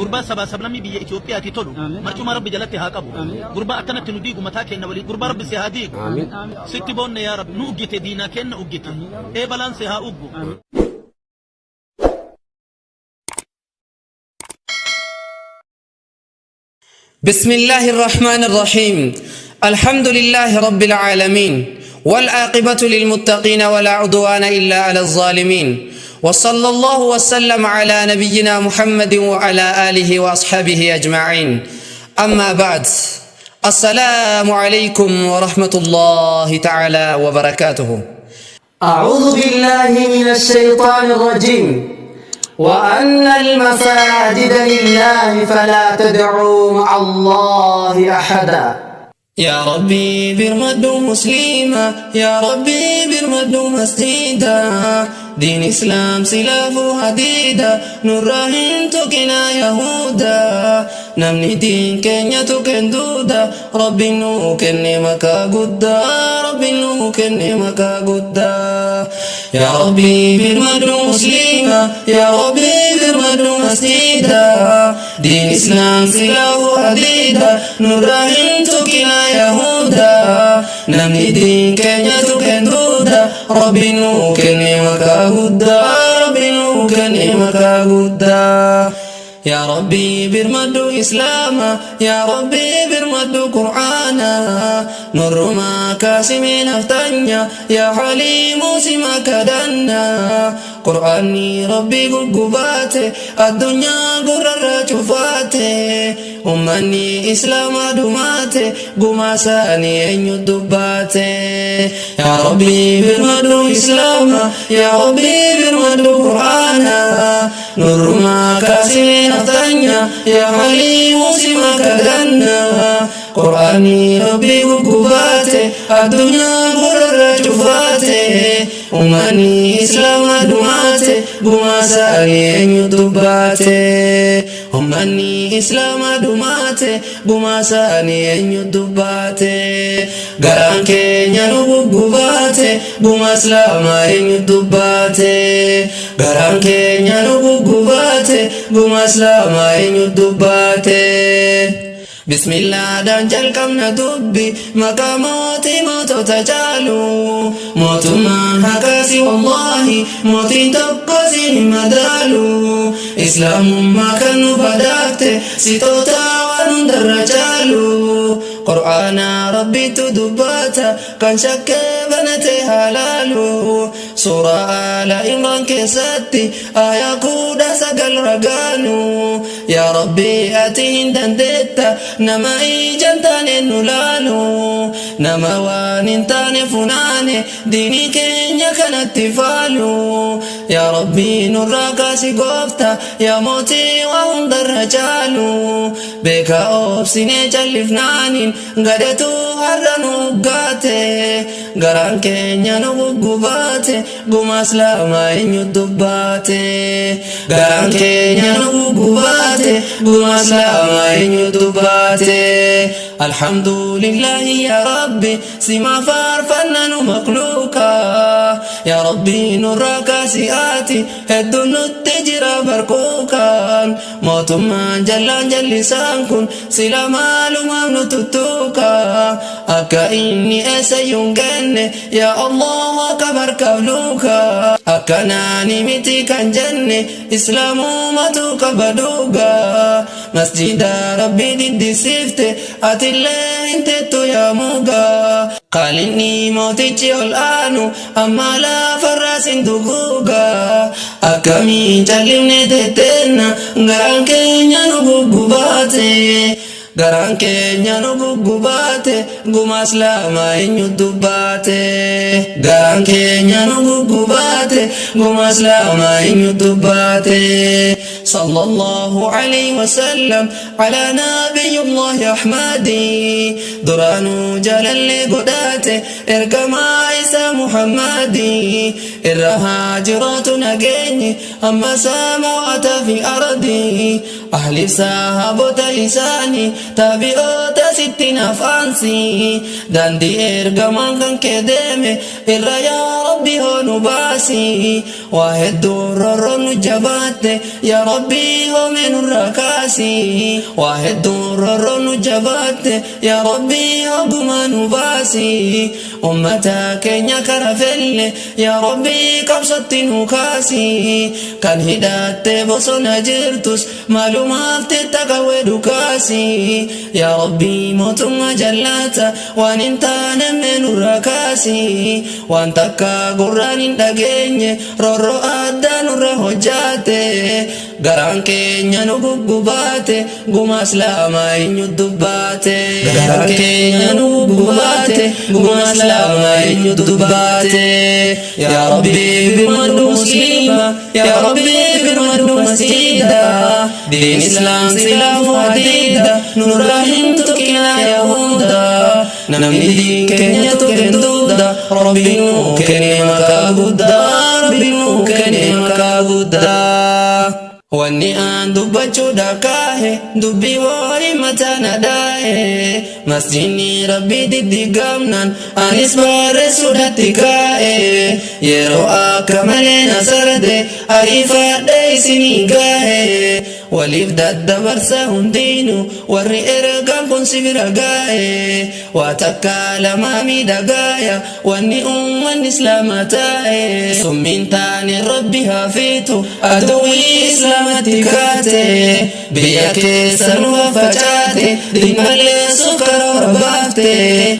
Gurbaa sabaa sablammii biyya Itoophiyaati tolu marcuma Rabbi jalatti haa qabu. Gurbaa akkanatti nu diigu mataa keenna walii gurbaa Rabbi si haa diigu. Sitti boonne yaa Rabbi nu uggite diinaa keenna uggite. Ee balaan si haa uggu. بسم الله الرحمن الرحيم، الحمد لله رب العالمين، والعاقبة للمتقين، ولا عدوان إلا على الظالمين، وصلى الله وسلم على نبينا محمد وعلى آله وأصحابه أجمعين. أما بعد، السلام عليكم ورحمة الله تعالى وبركاته. أعوذ بالله من الشيطان الرجيم. وأن المساجد لله فلا تدعوا مع الله أحدا. يا ربي birmadhu muslima، يا ربي birmadhu masjida، دين إسلام silaafuu hadiida nurraa hin tuqinaa yahuda. Namni diin keenya tuqen duuda. Rabbi nuu kenne makaa guddaa, Rabbi nuu kenne makaa guddaa. يا ربي birmadhu muslima، يا ربي birmadhu masjida، دين إسلام silaafuu hadiida nurraa hin tuqinaa yahuda. Namni diin keenya tuqen duuda. Rabbi nuu kenne makaa guddaa, Rabbi nuu kenne makaa guddaa. يا ربي birmadhu إسلاما، يا ربي birmadhu قرآنا، nurrumaa kaasi mee naftanya، يا حليم sima kadhanna. Qur'aanni Rabbi guggubaate addunyaa gurrarra cufaate. Ummanni islaamaa dhumaate, gumaa isaanii eenyu dubbaate? يا ربي birmadhu islaama، يا ربي birmadhu qur'aana، nurrumaa kaasi mee naftanya، يا حليم sima kadhanna. Qur'aanni Rabbi guggubaate addunyaa gurrarra cufaate. Ummanni islaamaa dhumaate, gumaa isaanii eenyu dubbaate? Ummanni islaamaa dhumaate, gumaa isaanii eenyu dubbaate? Garaan keenya nu guggubaate, gumaa islaamaa eenyu dubbaate? Garaan keenya nu guggubaate, gumaa islaamaa eenyu dubbaate? Bismillaadhaan jalqabna dubbi, maqaa mootii mootota caalu. Mootummaan haqaasi, wallaahi mootiin tokko siin hin madaalu. Islaamummaa kan nu badhaafte sitoota waan hundarra caalu. Qur'aana Rabbitu dubbata, kan shakkee banate halaalu. Suuraa Aala Imraan keessatti aayaa 19 ragaanu. Yaa Rabbi, ati hin dandeetta nama ijaan taane nu laalu. Nama waan hin taane funaane diinii keenya kanatti faalu. Yaa Rabbi, nurraa kaasi goofta, yaa mootii waa hundarra caalu. Beeka obsinee callifnaaniin gadhetu har'a nu gaate. Garaan keenya nu guggubaate, gumaa islaamaa eenyu dubbaate? Garaan keenya nu guggubaate, gumaa islaamaa eenyu dubbaate? Alhamdulillahi, ya Rabbi, sima faarfanna nu makluuka. Ya Rabbi, nurraa kaasi'aati hedduu nutti jira barkuukaan. Mootummaan jallaan jallisaan kun sila maalumaaf nu tuttuuka? Akka inni eessayyuu hin genne, ya Allah, akka barkaaf luuka. Akkanaani miti kan jenne, islaamumatu qaba dhuga. Masjida Rabbi diddisiifte, atillee hin tettu yaa muga. Qaalinni mootichi ol aanu amma lafarraa sin duguuga. Akkamiin callimne tetteenna, garaan keenya nu guggubaate? Garaan keenya nu guggubaate, gumaa islaamaa eenyu dubbaate? Garaan keenya nu guggubaate, gumaa islaamaa eenyu dubbaate? صلى الله عليه وسلم على نبي الله أحمد. Duraanuu jaalallee godhaate ergamaa isa Muhammadi. Irra haa jiraatu nageenyi amma samaawaata fi ardi, ahli sahaabota isaanii, taabi'oota sitti nafaansi. Daandii ergamaan kan kee deeme irra, yaa Rabbi, hoo nu baasi. Waa hedduu roorroon nu jabaatte, yaa Rabbii hoomee nurraa kaasi. Waa hedduun roorroon nu jabaatte, yaa Rabbii hogumaa nu baasi. Ummata keenya kara felle, yaa Rabbii qabsootti nu kaasi. Kan hidhatte bosona jirtus maalumaaf teetta qawwee dhukaasi. Yaa Rabbii mootummaa jallaata waan hin taane mee nurraa kaasi. Waan takka gurraan hin dhageenye roorroo addaa nurra hojjaate. Garaan keenya nu guggubaate, gumaa Islaamaa eenyu dubbaate? Garaan keenya nu guggubaate, gumaa Islaamaa eenyu dubbaate? Yaa Rabbii birmadhu Musliima, yaa Rabbii birmadhu masjiida. Diin Islaam silaafuu hadiida, nurraa hin tuqinaa Yahuda. Namni diin keenya tuqeen duuda, Rabbi nuu kenne maqaa guddaa, Rabbi nuu kenne maqaa guddaa. Wanni aan dubbachuudha kaahe, dubbii wayii mataa na dhaahe. Masjidni Rabbii diddigamnaan anis barreessuudhatti kaa'e. Yeroo akka malee na sarde, ariifadhe isinii gaahe. Waliif daddabarsa hundiinuu, warri ergaan kun si bira gaa'e. Waa takka lamaa miidhagaaya, wanni uummanni Islaamaa taa'e. Summiin taane Rabbi haa fiitu, aduwwii Islaamatti kaate. Biyya keessa nu faffacaate, diinmalleessuuf karoora baafte.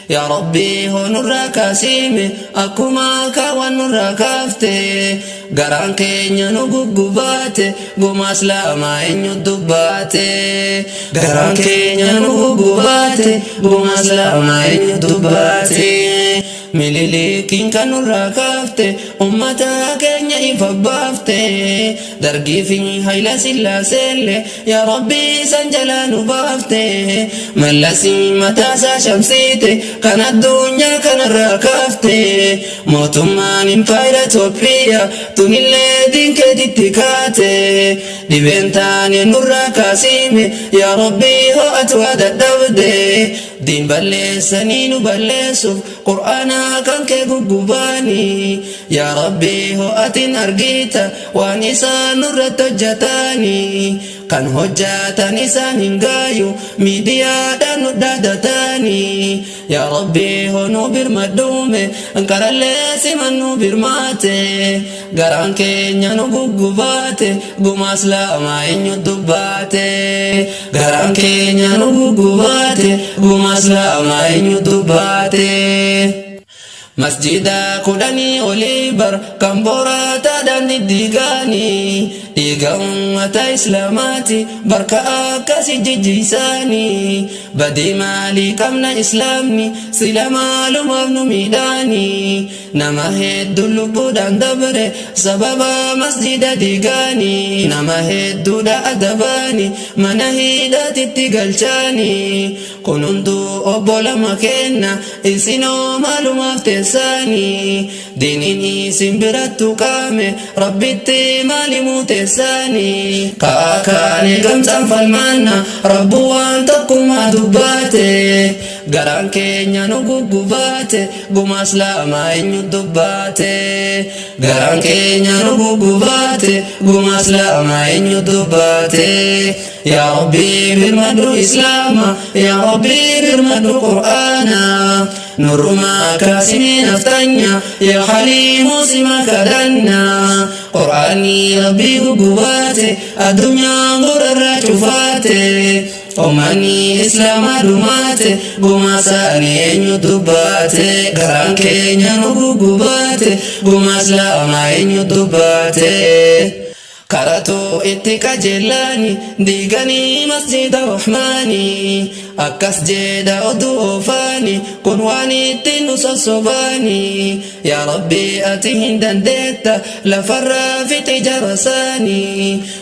Yaa Rabbii hoo nurraa kaasime, akkuma kaawwan nurraa kaafte. Garaan keenya nu guggubaate, gumaa Islaamaa eenyu dubbaate? Garaan keenya nu guggubaate, gumaa Islaamaa eenyu dubbaate? Minilikiin kan nurraa kaafte, ummata keenya ifa baafte. Dargii fi Hayila Sillaaseellee, yaa Rabbii isan jalaa nu baafte. Mallasii mataasaa shamsiite, kan addunyaa kanarraa kaafte. Mootummaan impaayera Itoophiyaa tunillee diinkeetitti kaate. Dhibeen taane nurraa kaasime, yaa Rabbii ho'atu dadhabde. Diin balleessanii nu balleessuuf Qur'aana kan kee guggubaani. Yaa Rabbii ho'atin argita waan isaan nurratti hojjataani. Kan hojjatan isaan hin gaayu, miidiyaadhaan nu dhaadataani. Yaa Rabbii hoo nu birmadhuume, qarallee siman nu birmaate. Garaan keenya nu guggubaate, gumaa Islaamaa eenyu dubbaate? Garaan keenya nu guggubaate, gumaa Islaamaa eenyu dubbaate? Masjida 10 olii bar kan boraataadhaan diddiigaanii, dhiiga ummata Islaamaati barka akkasi jijjiisaanii. Badii maalii qabna Islaamni sila maalumaaf nu miidhaanii? Nama hedduu lubbuudhaan dabre sababa masjida diigaanii. Nama hedduudha adabaanii mana hidhaatitti galchaanii. Kun hunduu obbo lama kenna, isinoo maalumaaf teessaanii? Diiniin isin birattu qaame, Rabbitti maalimuu teessaanii? Kaakaane gamtaan falmaanna, Rabbu waan tokkummaa dubbaate. Garaan keenya nu guggubaate, gumaa Islaamaa eenyu dubbaate? Garaan keenya nu guggubaate, gumaa Islaamaa eenyu dubbaate? Yaa Rabbii birmadhu Islaama, yaa Rabbii birmadhu Qur'aana. Nurrumaa kaasinee naftanya, yaa Haliimu sima kadhanna. Qur'aanni Rabbii guggubaate, addunyaan gurrarraa cufaate. Uummanni Islaamaa dhumaate, gumaa isaanii eenyu dubbaate? Garaan keenya nu guggubaate, gumaa Islaamaa eenyu dubbaate? Karatu itti qajeelaani, diiganii masjida Rahmaani. Akkas jedha oduu oofaani, kun waan ittiin nu sossobaani. Yaa Rabbii ati hin dandeetta, lafarraa fixi jarasaani.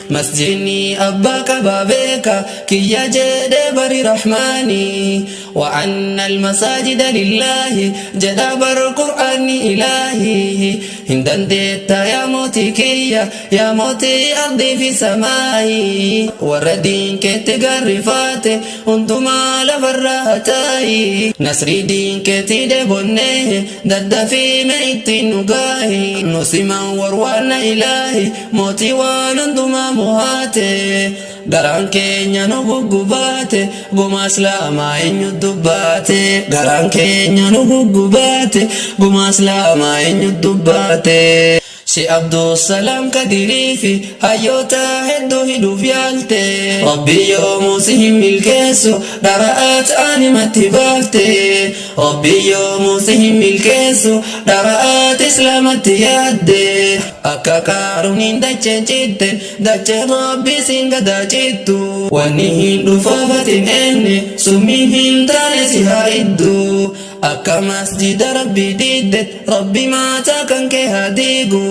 Masjidni abbaa qabaa beeka, kiyya jedhee bari Rahmaani. وأن المساجد لله jedha bar Qur'aanni Ilaahi. Hin dandeetta yaa mootii kiyya, yaa mootii ardii fi samaayii. Warra diin keetti garrifaate hundumaa. Musliimaa lafarraa taa'i. Nasrii diin keetii dheebonnee daddafii mee ittiin nu gaahi. Nu simaan warwaanna ilaahi mootii waan hundumaa mohaate. Garaan keenya nu guggubaate gumaa islaamaa eenyu dubbaate. Garaan keenya nu guggubaate gumaa islaamaa eenyu dubbaate. She Abdusalaam Kadirii fi hayyoota hedduu hidhuuf yaalte. Rabbi yoomuu si hin milkeessu dhara'aat animatti baafte. Rabbi yoomuu si hin milkeessu dhara'aat islaamatti yaadde. Akka qaaruuniin dacheen citte dacheen Rabbi siin gadaa cittu. Wanni hin dhufaafatin enne summii hin taane si haa iddu. Akka masjida Rabbi didde Rabbi maataa kan kee haa diigu.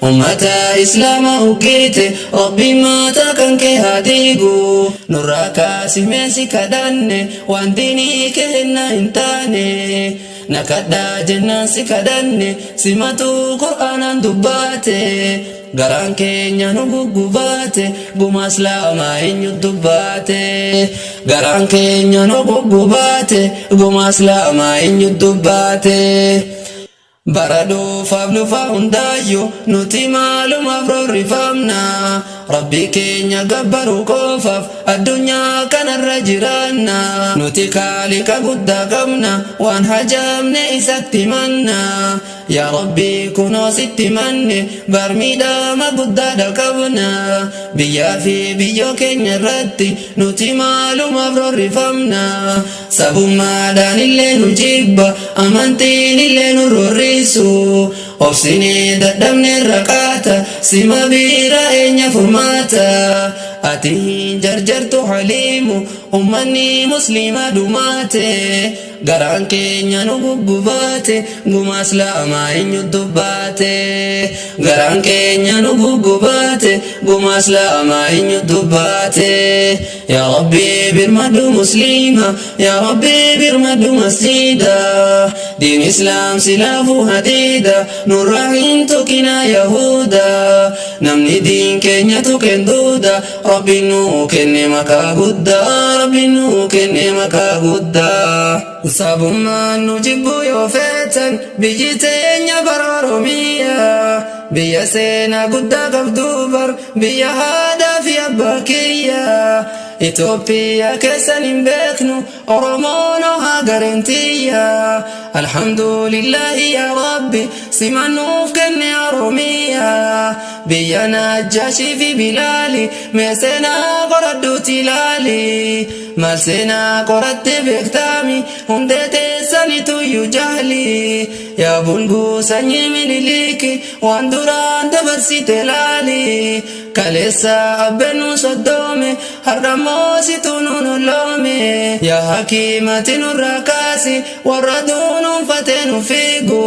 Ummata Islaamaa uggite Rabbi maataa kan kee haa diigu. Nurraa kaasimee si kadhanne waan diinii keenna hin taane. Na kadhaa jennaan si kadhanne simatu Qur'aanaan dubbaate. Garaan keenya nu guggubaate gumaa islaamaa eenyu dubbaate. Garaan keenya nu guggubaate gumaa islaamaa eenyu dubbaate. Bara dhufaaf lufa hundaayyuu nuti maalumaaf roorrifamna. Rabbi keenya gabbaruu qofaaf addunyaa kanarra jiraanna. Nuti kaaliqa guddaa qabna waan hajaamne isatti manna. Yaa Rabbi kunoo sitti manne bar miidhama guddaadha qabna. Biyyaa fi biyyoo keenya irratti nuti maalumaaf roorrifamna. Sabummaadhaan illee nu jibba amantiin illee nu roorrisu. Obsinee dadhabne irra qaata sima biira eenyya furmaata. Ati hin jarjartu haliimu ummanni musliimaa dhumaate. Garaan keenya nu guggubaate gumaa islaamaa eenyu dubbaate. Garaan keenya nu guggubaate gumaa islaamaa eenyu dubbaate. Yaa Rabbi birmadhu musliima yaa Rabbi birmadhu masjida. Diin islaam silaafuu hadiida nurraa hin tuqinaa yahuda. Namni diin keenya tuqeen duuda Rabbi nuu kenne maqaa guddaa Rabbi nuu kenne maqaa guddaa. Sabummaan nu jibbuu yoo feetan biyyi teenya bara Oromiyaa. Biyya seenaa guddaa qabdu bar biyya haadhaa fi abbaa kiyya. Itoophiyaa keessan hin beeknu Oromoon haa gareen tiyya. Alhamdulillahi yaa Rabbi simannuuf kenne Oromiyaa. Biyya Najjaashii fi Bilaali mee seenaa qoradhuuti ilaali. Maal seenaa qorattee beektaami hundee teessanitu iyyuu jahli. Yaa bulguu sanyii Miniliiki waan duraan dabarsite laali. Kaleessa abbeennu soddoome har'ammoo situ nuun olloome. Yaa hakiimati nurraa kaasi warra dunuunfatee nu fiigu.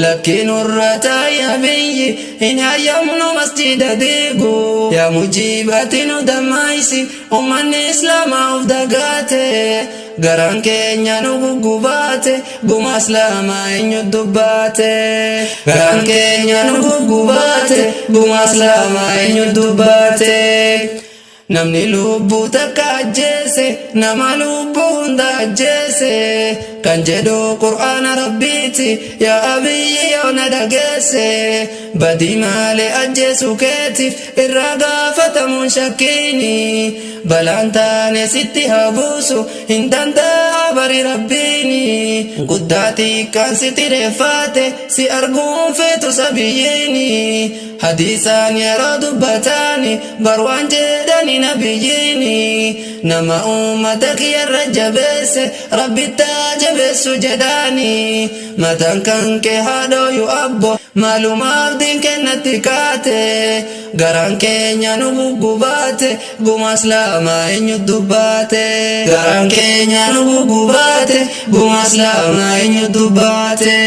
Lakki nurra taa'i abiyyi hin hayyamnu masjida diigu. Yaa mujiibati nu dammaaysi ummanni islaamaa of dagaate. Garaan keenya nu guggubaate gumaa islaamaa eenyu dubbaate. Garaan keenya nu guggubaate gumaa islaamaa eenyu dubbaate. Namni lubbuu takka ajjeese nama lubbuu hunda ajjeese. Kan jedhu Qur'aana Rabbiiti yaa abiyyi yoo na dhageesse. Badii malee ajjeesuu keetiif irraa gaafatamuun shakkiini. Balaan taane sitti haa buusu hin danda'a bari Rabbiini. Guddaa xiqqaan si xireeffaate si arguun feetu sabiyyiini. Hadiisaan yeroo dubbataani bar waan jedhani nabiyyiini. Nama uummata kiyyarra jabeesse Rabbittaa jabeessu jedhaani. Mataan kan kee haadhooyu abbo maalumaaf diin kennatti kaate. Garaan keenya nu guggubaate gumaa islaamaa eenyu dubbaate. Garaan keenya nu guggubaate gumaa islaamaa eenyu dubbaate.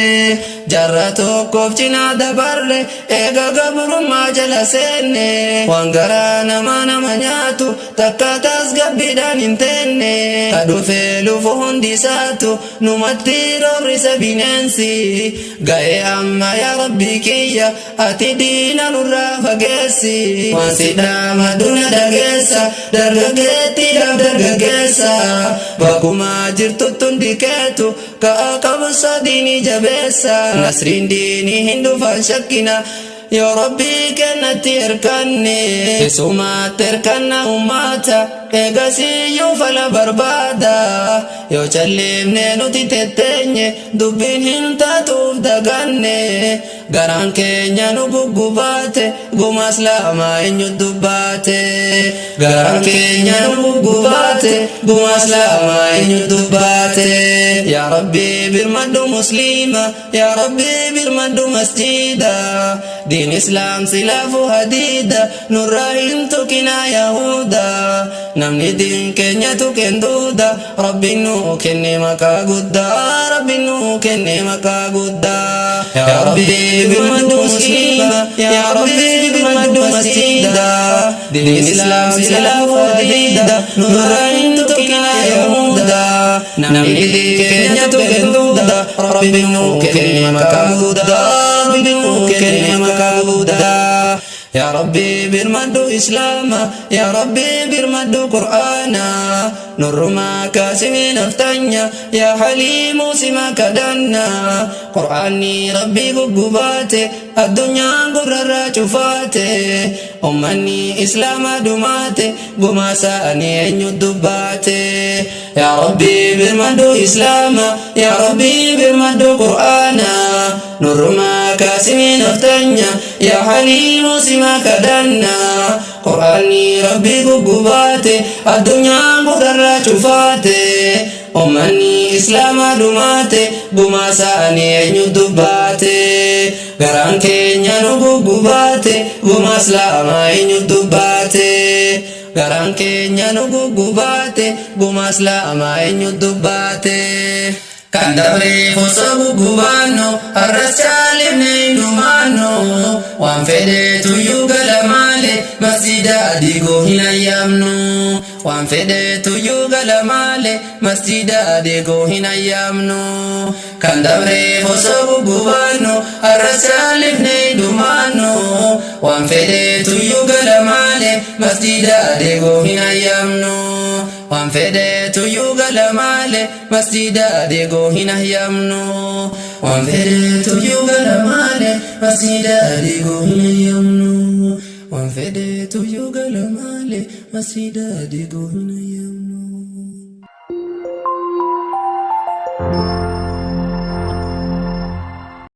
Jaarraa tokkoof cinaa dabarre eega gabrummaa jala seenne. Waan garaa namaa nama nyaatu takka tasgabbiidhaan hin teenne. Ka dhufee lufu hundi isaatu numatti roorrise bineensi. Ga'ee amma yaa Rabbii kiyya ati diina nurraa fageessi. Waan si dhaamadhu na dhageessa dargaggeettiidhaaf dargaggeessa. Bakkuma jirtutti hundi keetu ka'a qabsoo diinii jabeessa. Nasriin diinii hin dhufan shakkina. Yoo Rabbii kennatti hirkanne isumaatti hirkanna ummata eegasiyyuu fala barbaada. Yoo calleefne nuti tetteenye dubbiin hin taatuuf daganne. Garaan keenya nu guggubaate gumaas lama eenyu dubbaate. Garaan keenya nu guggubaate gumaas lama eenyu dubbaate. Yaa Rabbi birmadhu musliima, yaa Rabbi birmadhu masjida. Diin Islaam silaafu hadiida nurraa hin tuqinaa Yahuda. Namni diin keenya tuqeen duuda Rabbi nuu kenne maqaa guddaa, Rabbi nuu kenne maqaa guddaa. Yaa Rabbi birmadhu musliima, yaa Rabbi birmadhu masjida. Diin Islaam silaafu hadiida nurraa hin tuqinaa Yahuda. Namni diin keenya tuqeen duuda Rabbi nuu kenne maqaa guddaa, Rabbi nuu kenne maqaa guddaa. Yaa Rabbi birmadhu Islaama, yaa Rabbi birmadhu Qur'aana. Nurrumaa kaasimii naftanya, yaa Haliimu sima kadhanna. Qur'aanni Rabbi guggubaate, addunyaan gurrarraa cufaate. Ummanni Islaama dhumaate, gumaa isaanii eenyu dubbaate. Yaa Rabbi birmadhu Islaama, yaa Rabbi birmadhu Qur'aana. Nurrumaa kaasimii naftanya, yaa Haliimu sima kadhanna. Qur'aanni Rabbi guggubaate, addunyaan gurrarraa cufaate. Ummanni Islaama dhumaate, gumaa isaanii eenyu dubbaate. Garaan keenya nu guggubaate, gumaa Islaamaa eenyu dubbaate. Garaan keenya nu guggubaate, gumaa Islaamaa eenyu dubbaate. Kan dabreef osoo guggubaannu har'as caalifne hin dhumaannu. Waan fedheetuyyuu gala maale masjida diiguu hin ayyaamnu. Waan fedheetuyyuu gala maale masjida diiguu hin ayyaamnu. Kan dabreef osoo guggubaannu har'as caalifne hin dhumaannu. Waan fedheetuyyuu gala maale masjida diiguu hin ayyaamnu. Waan fedheetuyyuu gala maale masjida diiguu hin ayyaamnu. Waan fedheetuyyuu gala maale masjida diiguu hin ayyaamnu. Waan fedheetuyyuu gala maale masjida diiguu hin ayyaamnu.